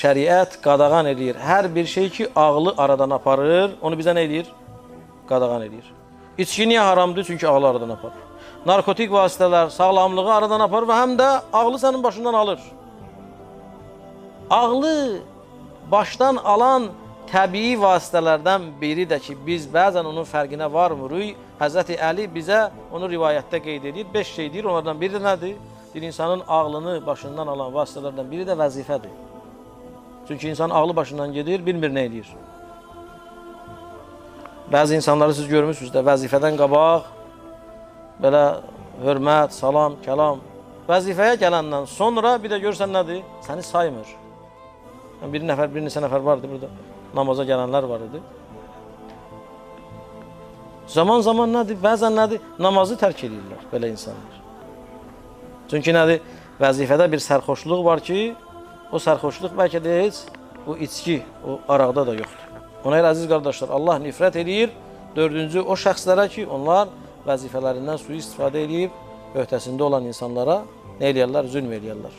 Şəriət qadağan eləyir. Hər bir şey ki, ağlı aradan aparır, onu bizə nə eləyir? Qadağan eləyir. İçki niyə haramdır? Çünki ağlı aradan aparır. Narkotik vasitələr sağlamlığı aradan aparır və həm də ağlı sənin başından alır. Ağlı başdan alan təbii vasitələrdən biri də ki, biz bəzən onun fərqinə varmırıq. Həzrəti Əli bizə onu rivayətdə qeyd edir. 5 şey deyir, onlardan biri də nədir? Bir insanın ağlını başından alan vasitələrdən biri də vəzifədir. Çünki insan ağlı başından gedir, bilmir nə edir. Bəzi insanları siz görmüsünüz də vəzifədən qabaq belə hörmət, salam, kəlam. Vəzifəyə gələndən sonra bir də görsən nədir? Səni saymır. Yəni bir nəfər, bir neçə nəfər vardı burada. Namaza gələnlər var idi. Zaman zaman nədir? Bəzən nədir? Namazı tərk edirlər belə insanlar. Çünki nədir? Vəzifədə bir sərxoşluq var ki, o sərxoşluq bəlkə də heç o içki, o araqda da yoxdur. Ona görə əziz qardaşlar, Allah nifrət eləyir. Dördüncü, o şəxslərə ki, onlar vəzifələrindən sui-istifadə eləyib, öhdəsində olan insanlara nə eləyərlər? Zülm eləyərlər.